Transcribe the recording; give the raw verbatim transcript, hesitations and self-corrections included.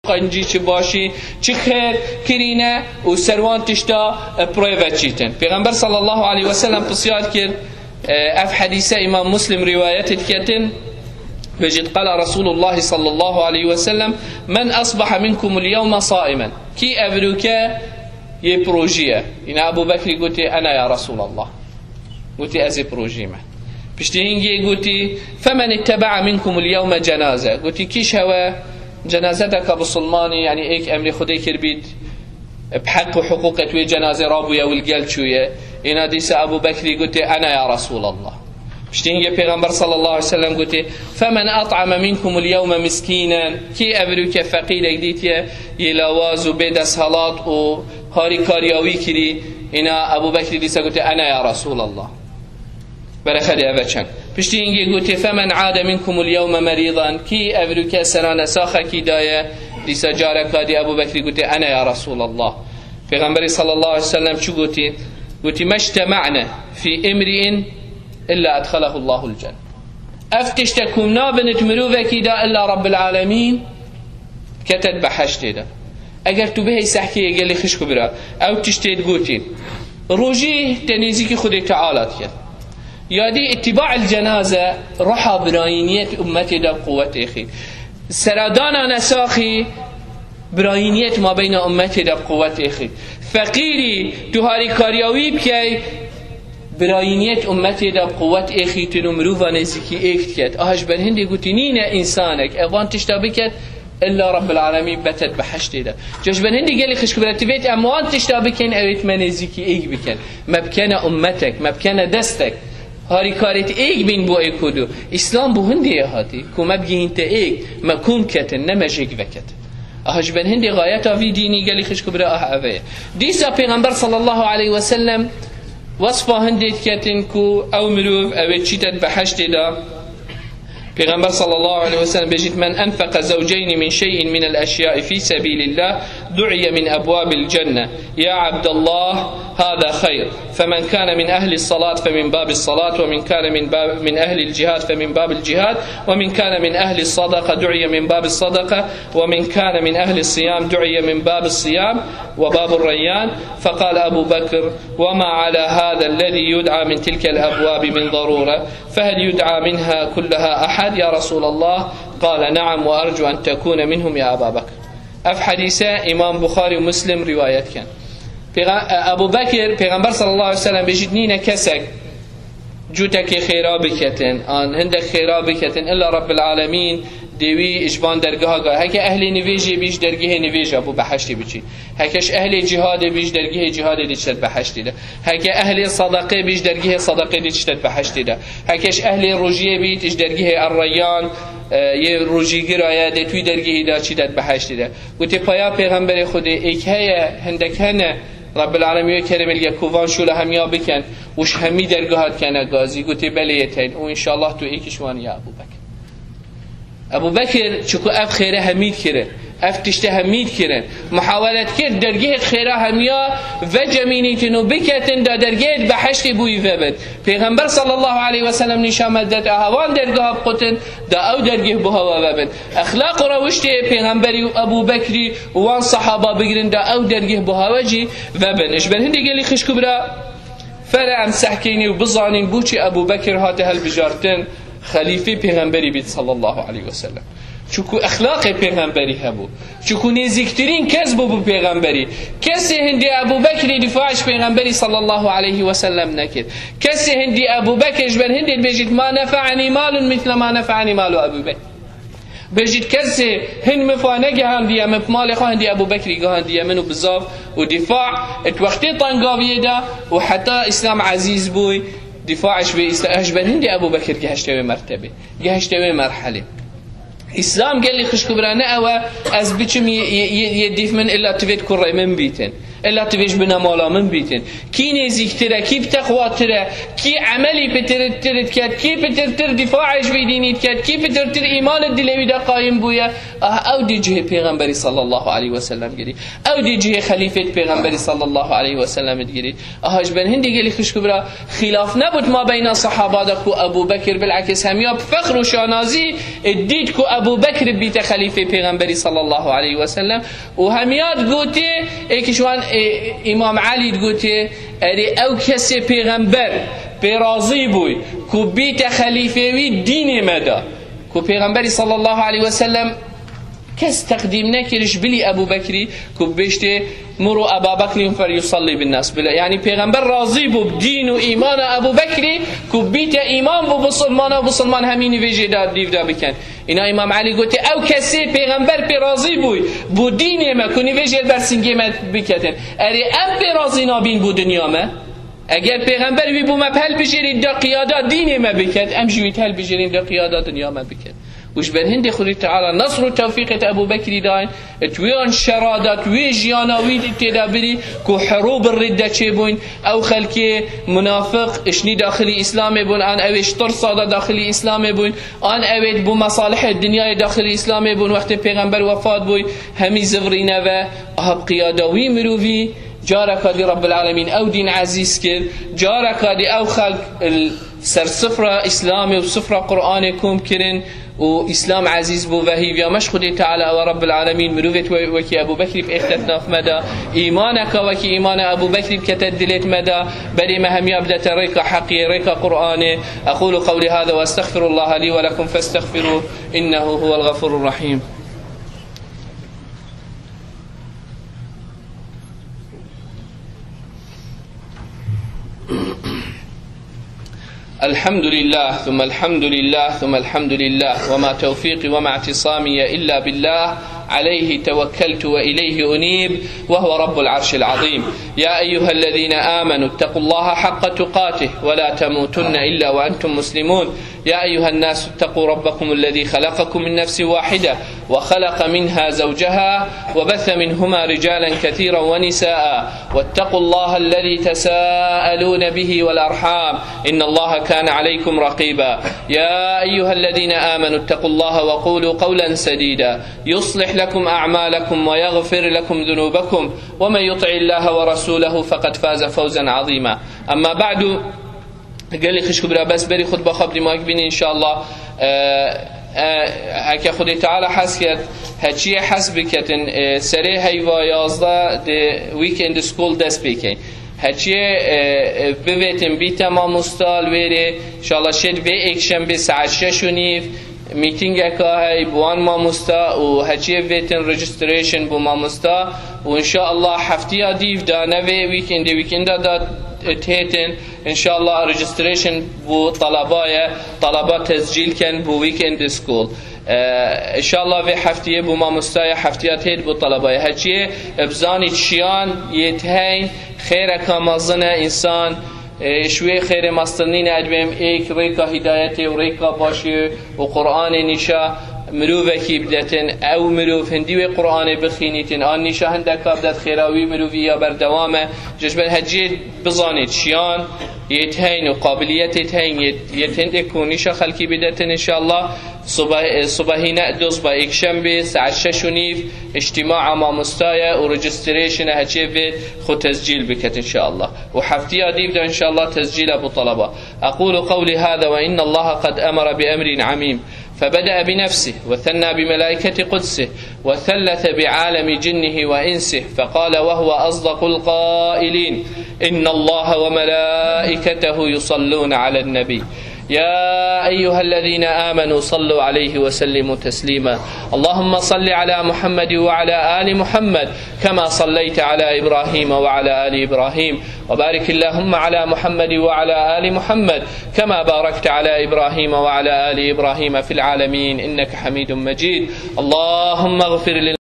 Qencî çi başî, çi xêr kirîne û ser wan tişta, e, pirê veçîtin. Pêxember sallallahu aleyhi ve sellem pisyar kir, e, ev hedîse Îmam Muslim rîwayet diketin. Vejît qala Resulullah sallallahu aleyhi ve sellem, "Men asbaha minkumul yewme saimen." Kî evroke yê pirojî ye? Îna Ebu Bekrî gotî, "Ene ya Resulallah." Gotî, "Ez ê pirojî me." Piştî hingê gotî, "Femen itteba'a minkumul yewme cenaze." Gotî, "Kîş hewe cenazedeka bisilmanî, yanî êk emrê Xwedê kirbît, bi heq û hiqûqet wê cenazê rabûye û li gel çûye." Îna dîsa Ebu Bekrî gotî, "Ene ya Resulallah." Piştî hingê Pêxember sallallahu aleyhi ve sellem gotî, "Femen at'ame minkumul yewme miskînen." Kî evroke feqîrek dîtiye, yê lawaz û bê desthilat û harîkarîya wî kirî, îna Ebu Bekrî dîsa gotî, "Ene ya Resulallah." Berexedê eve çend. Piştî hingê gotî, "Femen ade minkumul yewme merîdan." Kî evroke sera nesaxekî daye, dîsa careka dî Ebu Bekrî gotî, "Ene ya Resulallah." Pêxemberî sallallahu aleyhi ve sellem çi gotî? Gotî, "Meştema'ne fî imri'in illa edxalehullahul cenne." Ev tişte ku nabinit mirovekî de illa Rabbil Alemîn ketet beheştê de. Eger tu bihêy sehkê gelî xişk û bira, ew tiştê digotî, rojî te nêzîkî Xwedê Teala diket. Ya dî îtîba'il cenaze, ruha birayîniyet ummetê de quwet êxî. Seradana nesaxî, birayîniyet mabeyna ummetê de quwet êxî. Feqîrî, tu harîkariya wî bikey, birayîniyet ummetê de quwet êxîtin û mirova nêzîkî êk diket. Aha ji ber hindê gotî, nîne însanek, ev van tişta biket, illa Rabbil Alemîn betet beheştê de. Ca ji ber hindê gelî xişk bira, divêt em wan tişta bikin, ew ê me nêzîkî êk bikin. Me bikene ummetek, me bikene destek. Harîkarêt êk bîn bo êk û du. Îslam bo hindê ye hatî, ku me bigihînte êk, me kom ketin, ne me jêk veketin. Aha ji ber hindê gayeta vî dînî gelî xişk û bira ah eve ye. Dîsa Pêxember sallallahu aleyhi ve sellem wesfa hindê diketin ku ew mirov, ew ê çîtet beheştê de. Pêxember sallallahu aleyhi ve sellem bêjît, "Men enfeqe zewceyni min şey'in minel eşya'i fî sebîlillah, du'iye min ebwabil cenne." Ya Abdullah, hâzâ hayr. Femen kâne min ehlis salât fe min bâbis salât, ve min kâne min bâb-, min ehlil cihâd fe min bâbil cihâd, ve min kâne min ehlis sadaka du'iye min bâbis sadaka, ve min kâne min ehlis siyâm du'iye min bâbis siyâm ve bâbur reyyân. Fekâle Ebu Bekr, "Ve mâ alâ hâzellezî yud'a min tilkel ebwâbi min zarûre, fehel yud'a minha kullaha ahad ya Resûlallah?" Kâle, "Ne'em ve ercu en tekûne minhum ya Ebâ Bekr." Ev hedîse Îmam Buxarî û Muslim rîwayet ken. Pêxa-, e, Ebu Bekir, Pêxember sallallahu aleyhi ve sellem bêjît, nîne kesek cutekê xêra biketin, an hindek xêra biketin, illa Rabbil Alemîn dê wî ji van dergeha ga. Heke ehlê nivêjê bî, ji dergehê nivêja bo beheştê biçî. Heke ji ehlê cihadê bî, ji dergehê cihadê dê çitet beheştê de. Heke ehlê sadaqê bî, ji dergehê sadaqê dê çitet beheştê de. Heke ji ehlê rojiyê bî, ji dergehê Erreyyan, e, yê rojîgira ye, dê tu wî dergehî de çitet beheştê de. Gotê, paya Pêxemberê Xwedê êk heye, hindek hene, Rabbil Alemîn wê keremê li ku van şûla hemiya biken û ji hemî dergeha dikene gazî. Gotê, belê yê teyn û înşallah tu êkî ji wan ya Ebû Bekir. Ebû Bekir, çiku ev xêre hemî dikirin, ev tişte hemî dikirin, muhawele dikir, dergehê xêra hemiya vecemînîtin û biketin, da dergehê beheştê bûyî vebin. Pêxember sallallahu aleyhi ve sellem nîşan me dide, aha van dergeha biqutin, da ew dergeh bo hewa vebin. Exlaq û rewiştê Pêxemberî û Ebû Bekrî û wan sehaba bigirin, da ew dergeh bo hewa jî vebin. Ji ber hindê gelî xişk û bira, fere em sehkênî û bizanîn boçî Ebû Bekir hate hilbijartin, xelîfê Pêxemberî bît sallallahu aleyhi ve sellem. Çiku exlaqê Pêxemberî hebû. Çiku nêzîktirîn kes bû bi Pêxemberî. Kesê hindî Ebû Bekrî dîfa ji Pêxemberî sallallahu aleyhi ve sellem nekir. Kesê hindî Ebû Bekir ji ber hindê dibêjît, "Ma nefe'enî malun misle ma nefe'enî malu Ebû Bekr." Bêjît, kesê hin min fa negihandiye min, bi malê xwe hindî Ebû Bekrî gihandiye min û bizav û dîfa, di wextê tengaviyê de û heta Îslam ezîz bûy, dîfa ji vê Îsla-, ji ber hindê Ebû Bekir gehişte wê mertebê, gehişte wê merhelê. Îslam gelî xişk û bira ne ew e, ez biçim yê, yê, yê, yê dîf min illa tivêt kurê min bîtin. Ella tu vêj bine mala min bîtin. Kî nêzîktir e, kî bi teqwatir e, kî emelî pitirtir diket, kî pitirtir dîfaê ji vî dînî diket, kî pitirtir îman di dilê wî de qayim bûye, ah, ew dê cihê Pêxemberî sallallahu aleyhi ve sellem girî. Ew dê cihê xelîfê di Pêxemberî sallallahu aleyhi ve sellem digirî. Aha ji ber hindî gelî xişk û bira xîlaf nebût ma beyna sehaba de ku Ebû Bekir bilakis hemiya bi fexr û şanazî dît ku Ebû Bekir bîte xelîfê Pêxemberî sallallahu aleyhi ve sellem. û hemiya digotê, êk ji wan, ê, Îmam Elî digotê, erê ew kesê Pêxember pê razî bûy ku bîte xelîfê wî dînê me de. Ku Pêxemberî sallallahu aleyhi ve sellem kes teqdîm nekir ji bilî Ebû Bekrî ku bêştê muru Eba Bekrî felyusalli bin nas. Bila, yanî Pêxember razî bû bi dîn û îmana Ebû Bekrî ku bîte îmam bû bisilmana û bisilman hemî nivêjê de dîv de bikin. Îna Îmam Elî gotê, ew kesê Pêxember pê razî bûy, bû dînê me, ku nivêjê li ber singê me biketin. Erê, em pê razî nabîn bû dinya me? Eger Pêxember wî bû me bi helbijêrî de qiyada dînê me biket, em jî wî di helbijêrîn de qiyada dinya me biket. Û ji ber hindê Xwedê Teala nesr û tewfîqê te Ebû Bekrî dayîn, di wê an şera de, di wê jiyana wî tê de birî, ku herû bi ridde çêbûyn, ew xelkê munafiq, êşnî daxilî Îslamê bûn, an ew ê ji tirsa de daxilî Îslamê bûn, an ew ê bo mesalihê dinyayê daxilî Îslamê bûn, wextê Pêxember wefat bûy, hemî zivirîne ve, aha bi qiyada wî mirovî, careka dî Rabbil Alemîn ew dîn ezîz kir, careka dî ew xelk li ser sifra Îslamê û sifra Qur'anê kom kirin û Îslam ezîz bû ve. Hîviya me ji Xwedê Teala ew e, Rabbil Alemîn mirovê we-, wekî Ebû Bekrî bêxte di nav me de, îmaneka wekî îmana Ebû Bekrî bikete dilê me de, berê me hemiya bidete rêka heqiyê, rêka Qur'anê. أقول قولي هذا وأستغفر الله لي ولكم فاستغفروه إنه هو الغفور الرحيم. الحمد لله، ثم الحمد لله، ثم الحمد لله، وما توفيقي وما اعتصامي إلا بالله، عليه توكلت وإليه أنيب، وهو رب العرش العظيم. يا أيها الذين آمنوا اتقوا الله حق تقاته ولا تموتن إلا وأنتم مسلمون. يا أيها الناس اتقوا ربكم الذي خلقكم من نفس واحدة وخلق منها زوجها وبث منهما رجالا كثيرا ونساء واتقوا الله الذي تساءلون به والأرحام إن الله كان عليكم رقيبا. يا أيها الذين آمنوا اتقوا الله وقولوا قولا سديدا يصلح لكم أعمالكم ويغفر لكم ذنوبكم ومن يطع الله ورسوله فقد فاز فوزا عظيما. أما بعد، Gelî xişk û bira, bes berî xutba xwe bi dîmak bînin, înşallah. E, e, heke Xwedê Teala hes ket, heçiyê hes biketin, e, serê heyva yazdeh di Weekend School dest pê keyin. Heçiyê, e, e, bivêtin bîte mamosta li wêrê, înşallah şêt vê êkşembê saet şeş û nîv, mîtîngeka hey bi wan mamosta û heçiyê vêtin registration bo mamosta û înşallah heftiya dîv da, ne vê weekendê, weekenda da têtin, înşallah registration bo talaba ye, talaba tescîl ken bo weekend school. E, înşallah vê heftiyê bo mamosta ye, heftiya têt bo talaba ye. Heçiyê, e, bizanî çiyan yê tihey xêreka mezin e, însan Ê, ji wê xêrê meztir nîne, ez dibêm êk rêka hîdayetê û rêka başê û Qur'anê nîşa mirovekî bidetin, ew mirov hindî wê Qur'anê bixînîtin, an nîşa hindeka bidet xêra wî mirovî ya berdewam e. Ji ber heciyê bizanê çiyan yê tiheyîn û qabiliyetê tiheyîn yê, yê hindê ku nîşa xelkî bidetin, înşallah. Sibe-, sibehîne, doz be, êkşembê, saet şeş û nîv, îctîmaa mamosta ye û registration e, heçê vê xwe tescîl biket, înşallah. Û heftiya dîv de, înşallah, tescîl e bo talaba. أقول قولي هذا وإن الله قد أمر بأمر عميم، فبدأ بنفسه وثنى بملائكة قدسه وثلث بعالم جنه وإنسه، فقال وهو أصدق القائلين: إن الله وملائكته يصلون على النبي، يا أيها الذين آمنوا صلوا عليه وسلموا تسليما. اللهم صل على محمد وعلى آل محمد كما صليت على إبراهيم وعلى آل إبراهيم، وبارك اللهم على محمد وعلى آل محمد كما باركت على إبراهيم وعلى آل إبراهيم في العالمين إنك حميد مجيد. اللهم اغفر لل